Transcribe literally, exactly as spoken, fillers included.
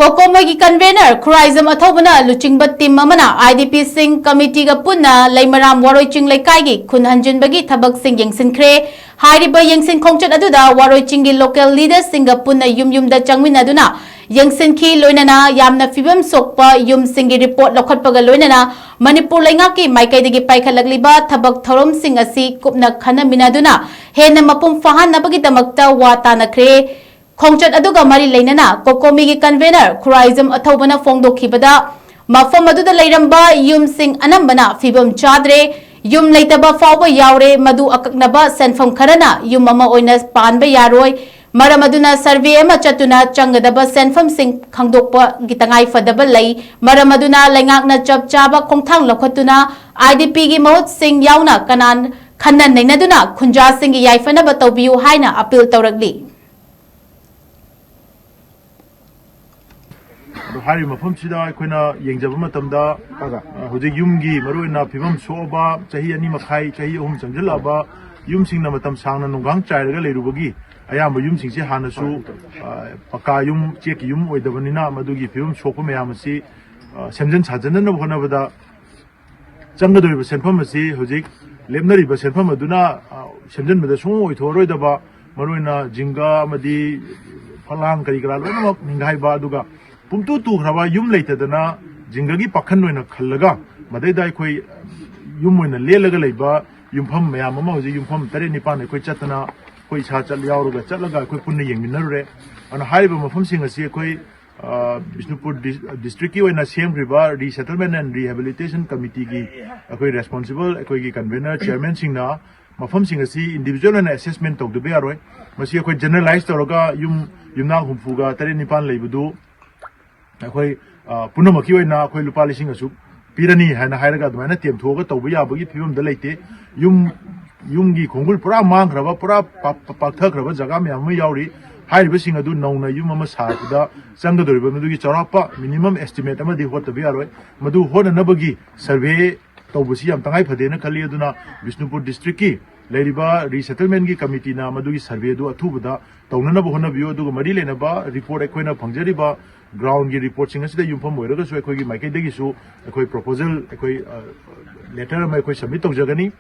ꯀꯣꯀꯣꯃꯣꯏꯒꯤ convener Khuraijam ꯑꯊꯧꯕꯅ ꯂꯨꯆꯤꯡꯕ team ꯑꯃꯅ I D ꯄꯤꯁꯤꯡ ꯀꯃꯤꯇꯤꯒ ꯄꯨꯟꯅ ꯂꯩꯃꯔꯥꯝ ꯋꯥꯔꯣꯏ ꯆꯤꯡ ꯂꯩꯀꯥꯏꯒꯤ ꯈꯨꯟ ꯍꯟꯖꯤꯟꯕꯒꯤ ꯊꯕꯛꯁꯤꯡ ꯌꯦꯡꯁꯤꯟꯈ꯭ꯔꯦ꯫ ꯍꯥꯏꯔꯤꯕ ꯌꯦꯡꯁꯤꯟ ꯈꯣꯡꯆꯠ ꯑꯗꯨꯗ ꯋꯥꯔꯣꯏ ꯆꯤꯡꯒꯤ ꯂꯣꯀꯦꯜ ꯂꯤꯗꯔꯁꯤꯡꯒ ꯄꯨꯟꯅ ꯌꯨꯝ ꯌꯨꯝꯗ ꯆꯪꯃꯤꯟꯅꯗꯨꯅ ꯌꯦꯡꯁꯤꯟꯈꯤ꯫ ꯂꯣꯏꯅꯅ ꯌꯥꯝꯅ ꯐꯤꯕꯝ ꯁꯣꯛꯄ ꯌꯨꯝꯁꯤꯡꯒꯤ ꯔꯤꯄꯣꯔꯠ ꯂꯧꯈꯠꯄꯒ ꯂꯣꯏꯅꯅ ꯃꯅꯤꯄꯨꯔ ꯂꯩꯉꯥꯛꯀꯤ ꯃꯥꯏꯀꯩꯗꯒꯤ ꯄꯥꯏꯈꯠꯂꯛꯂꯤꯕ ꯊꯕꯛ ꯊꯧꯔꯝꯁꯤꯡ ꯑꯁꯤ ꯀꯨꯞꯅ ꯈꯟꯅꯃꯤꯟꯅꯗꯨꯅ ꯍꯦꯟꯅ ꯃꯄꯨꯡ ꯐꯥꯍꯟꯅꯕꯒꯤꯗꯃꯛꯇ ꯋꯥ ꯇꯥꯅꯈ꯭ꯔꯦ꯫ ꯈꯣꯡꯆꯠ ꯑꯗꯨꯒ ꯃꯔꯤ ꯂꯩꯅꯅ ꯀꯣꯀꯣꯃꯤꯒꯤ ꯀꯟꯚꯦꯅꯔ ꯈꯨꯔꯥꯏꯖꯝ ꯑꯊꯧꯕꯅ ꯐꯣꯡꯗꯣꯛꯈꯤꯕꯗ, ꯃꯐꯝ ꯑꯗꯨꯗ ꯂꯩꯔꯝꯕ ꯌꯨꯝꯁꯤꯡ ꯑꯅꯝꯕꯅ ꯐꯤꯕꯝ ꯆꯥꯗ꯭ꯔꯦ, ꯌꯨꯝ ꯂꯩꯇꯕ ꯐꯥꯎꯕ ꯌꯥꯎꯔꯦ꯫ ꯃꯗꯨ ꯑꯀꯛꯅꯕ ꯁꯦꯟꯐꯝ ꯈꯔꯅ ꯌꯨꯝ ꯑꯃ ꯑꯣꯏꯅ ꯄꯥꯟꯕ ꯌꯥꯔꯣꯏ꯫ ꯃꯔꯝ ꯑꯗꯨꯅ ꯁꯔꯚꯦ ꯑꯃ ꯆꯠꯇꯨꯅ ꯆꯪꯒꯗꯕ ꯁꯦꯟꯐꯝꯁꯤꯡ ꯈꯪꯗꯣꯛꯄꯒꯤ ꯇꯉꯥꯏ ꯐꯗꯕ ꯂꯩ꯫ ꯃꯔꯝ ꯑꯗꯨꯅ ꯂꯩꯉꯥꯛꯅ ꯆꯞ ꯆꯥꯕ ꯈꯣꯡꯊꯥꯡ ꯂꯧꯈꯠꯇꯨꯅ ꯑꯥꯏ ꯗꯤ ꯄꯤꯒꯤ ꯃꯍꯨꯠꯁꯤꯡ ꯌꯥꯎꯅ ꯀꯅꯥꯟ ꯈꯟꯅ ꯅꯩꯅꯗꯨꯅ ꯈꯨꯟꯖꯥꯁꯤꯡꯒꯤ ꯌꯥꯏꯐꯅꯕ ꯇꯧꯕꯤꯌꯨ ꯍꯥꯏꯅ ꯑꯄꯤꯜ ꯇꯧꯔꯛꯂꯤ꯫ ꯑꯗꯣ ꯍꯥꯏꯔꯤꯕ ꯃꯐꯝꯁꯤꯗ ꯑꯩꯈꯣꯏꯅ ꯌꯦꯡꯖꯕ ꯃꯇꯝꯗ, ꯑ, ꯍꯧꯖꯤꯛ ꯌꯨꯝꯒꯤ ꯃꯔꯨꯑꯣꯏꯅ ꯐꯤꯕꯝ ꯁꯣꯛꯑꯕ, ꯆꯍꯤ ꯑꯅꯤ ꯃꯈꯥꯏ, ꯆꯍꯤ ꯑꯍꯨꯝ ꯆꯪꯁꯤꯜꯂꯛꯑꯕ ꯌꯨꯝꯁꯤꯡꯅ ꯃꯇꯝ ꯁꯥꯡꯅ ꯅꯣꯡꯒꯥꯡ ꯆꯥꯏꯔꯒ ꯂꯩꯔꯨꯕꯒꯤ ꯑꯌꯥꯝꯕ ꯌꯨꯝꯁꯤꯡꯁꯦ ꯍꯥꯟꯅꯁꯨ, ꯑ, ꯄꯀꯥ ꯌꯨꯝ, ꯆꯦꯛꯀꯤ ꯌꯨꯝ ꯑꯣꯏꯗꯕꯅꯤꯅ ꯃꯗꯨꯒꯤ ꯐꯤꯕꯝ ꯁꯣꯛꯄ ꯃꯌꯥꯝ ꯑꯁꯤ, ꯑ, ꯁꯦꯝꯖꯤꯟ ꯁꯥꯖꯤꯟꯅꯅꯕ ꯍꯣꯠꯅꯕꯗ ꯆꯪꯒꯗꯧꯔꯤꯕ ꯁꯦꯟꯐꯝ ꯑꯁꯤ ꯍꯧꯖꯤꯛ ꯂꯦꯞꯅꯔꯤꯕ ꯁꯦꯟꯐꯝ ꯑꯗꯨꯅ, ꯑ, ꯁꯦꯝꯖꯤꯟꯕꯗ ꯁꯨꯡꯑꯣꯏ ꯑꯣꯏꯊꯣꯛꯑꯔꯣꯏꯗꯕ, ꯃꯔꯨꯑꯣꯏꯅ ꯖꯤꯡꯒ ꯑꯃꯗꯤ ꯐꯂꯥꯡ ꯀꯔꯤ ꯀꯔꯥ ꯂꯣꯏꯅꯃꯛ ꯅꯤꯡꯒꯥꯏꯕ, ꯑꯗꯨꯒ ꯄꯨꯝꯇꯨ ꯇꯨꯈ꯭ꯔꯕ ꯌꯨꯝ ꯂꯩꯇꯗꯅ ꯖꯤꯡꯒꯒꯤ ꯄꯥꯈꯟ ꯑꯣꯏꯅ ꯈꯜꯂꯒ ꯃꯗꯩꯗ ꯑꯩꯈꯣꯏ ꯌꯨꯝ ꯑꯣꯏꯅ ꯂꯦꯜꯂꯒ ꯂꯩꯕ ꯌꯨꯝꯐꯝ ꯃꯌꯥꯝ ꯑꯃ ꯍꯧꯖꯤꯛ ꯌꯨꯝꯐꯝ ꯇꯔꯦꯠ ꯅꯤꯄꯥꯟ ꯑꯩꯈꯣꯏ ꯆꯠꯇꯅ ꯑꯩꯈꯣꯏ ꯏꯁꯥ ꯆꯠ ꯌꯥꯎꯔꯒ ꯆꯠꯂꯒ ꯑꯩꯈꯣꯏ ꯄꯨꯟꯅ ꯌꯦꯡꯃꯤꯟꯅꯔꯨꯔꯦ꯫ ꯑꯗꯨꯅ ꯍꯥꯏꯔꯤꯕ ꯃꯐꯝꯁꯤꯡ ꯑꯁꯤ ꯑꯩꯈꯣꯏ, ꯑ, ꯕꯤꯁꯅꯨꯄꯨꯔ ꯗꯤꯁ-, ꯗꯤꯁꯇ꯭ꯔꯤꯛꯀꯤ ꯑꯣꯏꯅ ꯁꯦꯝꯈ꯭ꯔꯤꯕ Resettlement and Rehabilitation Committeeꯒꯤ ꯑꯩꯈꯣꯏ responsible ꯑꯩꯈꯣꯏꯒꯤ convener chairmanꯁꯤꯡꯅ ꯃꯐꯝꯁꯤꯡ ꯑꯁꯤ individual ꯑꯣꯏꯅ assessment ꯇꯧꯗꯕ ꯌꯥꯔꯣꯏ꯫ ꯃꯁꯤ ꯑꯩꯈꯣꯏ generalize ꯇꯧꯔꯒ ꯌꯨꯝ ꯌꯨꯝꯅꯥꯛ ꯍꯨꯝꯐꯨꯒ ꯇꯔꯦꯠ ꯅꯤꯄꯥꯟ ꯂꯩꯕꯗꯨ ꯑꯩꯈꯣꯏ, ꯑ, ꯄꯨꯝꯅꯃꯛꯀꯤ ꯑꯣꯏꯅ ꯑꯩꯈꯣꯏ ꯂꯨꯄꯥ ꯂꯤꯁꯤꯡ ꯑꯁꯨꯛ ꯄꯤꯔꯅꯤ ꯍꯥꯏꯅ ꯍꯥꯏꯔꯒ ꯑꯗꯨꯃꯥꯏꯅ ꯇꯦꯝꯊꯣꯛꯑꯒ ꯇꯧꯕ ꯌꯥꯕꯒꯤ ꯐꯤꯕꯝꯗ ꯂꯩꯇꯦ꯫ ꯌꯨꯝ, ꯌꯨꯝꯒꯤ ꯈꯣꯡꯒꯨꯜ ꯄꯨꯔꯥ ꯃꯥꯡꯈ꯭ꯔꯕ, ꯄꯨꯔꯥ ꯄꯥꯛ-, ꯄꯥꯛꯊꯈ꯭ꯔꯕ ꯖꯒꯥ ꯃꯌꯥꯝ ꯑꯃ ꯌꯥꯎꯔꯤ꯫ ꯍꯥꯏꯔꯤꯕꯁꯤꯡ ꯑꯗꯨ ꯅꯧꯅ ꯌꯨꯝ ꯑꯃ ꯁꯥꯕꯗ ꯆꯪꯒꯗꯧꯔꯤꯕ ꯃꯗꯨꯒꯤ ꯆꯥꯎꯔꯥꯛꯄ minimum estimate ꯑꯃꯗꯤ ꯍꯣꯠꯇꯕ ꯌꯥꯔꯣꯏ꯫ ꯃꯗꯨ ꯍꯣꯠꯅꯅꯕꯒꯤ survey ꯇꯧꯕꯁꯤ ꯌꯥꯝ ꯇꯉꯥꯏ ꯐꯗꯦꯅ ꯈꯜꯂꯤ꯫ ꯑꯗꯨꯅ ꯕꯤꯁꯅꯨꯄꯨꯔ districtꯀꯤ ꯂꯩꯔꯤꯕ ꯔꯤꯁꯦꯇꯜꯃꯦꯟꯒꯤ ꯀꯃꯤꯇꯤꯅ ꯃꯗꯨꯒꯤ ꯁꯔꯚꯦꯗꯨ ꯑꯊꯨꯕꯗ ꯇꯧꯅꯅꯕ ꯍꯣꯠꯅꯕꯤꯌꯨ꯫ ꯑꯗꯨꯒ ꯃꯔꯤ ꯂꯩꯅꯕ ꯔꯤꯄꯣꯔꯠ, ꯑꯩꯈꯣꯏꯅ ꯐꯪꯖꯔꯤꯕ ꯒ꯭ꯔꯥꯎꯟꯒꯤ ꯔꯤꯄꯣꯔꯠꯁꯤꯡ ꯑꯁꯤꯗ ꯌꯨꯝꯐꯝ ꯑꯣꯏꯔꯒꯁꯨ ꯑꯩꯈꯣꯏꯒꯤ ꯃꯥꯏꯀꯩꯗꯒꯤꯁꯨ ꯑꯩꯈꯣꯏ ꯄ꯭ꯔꯣꯄꯣꯖꯦꯜ, ꯑꯩꯈꯣꯏ, ꯑ, ꯂꯦꯇꯔ ꯑꯃ ꯑꯩꯈꯣꯏ ꯁꯕꯃꯤꯠ ꯇꯧꯖꯒꯅꯤ꯫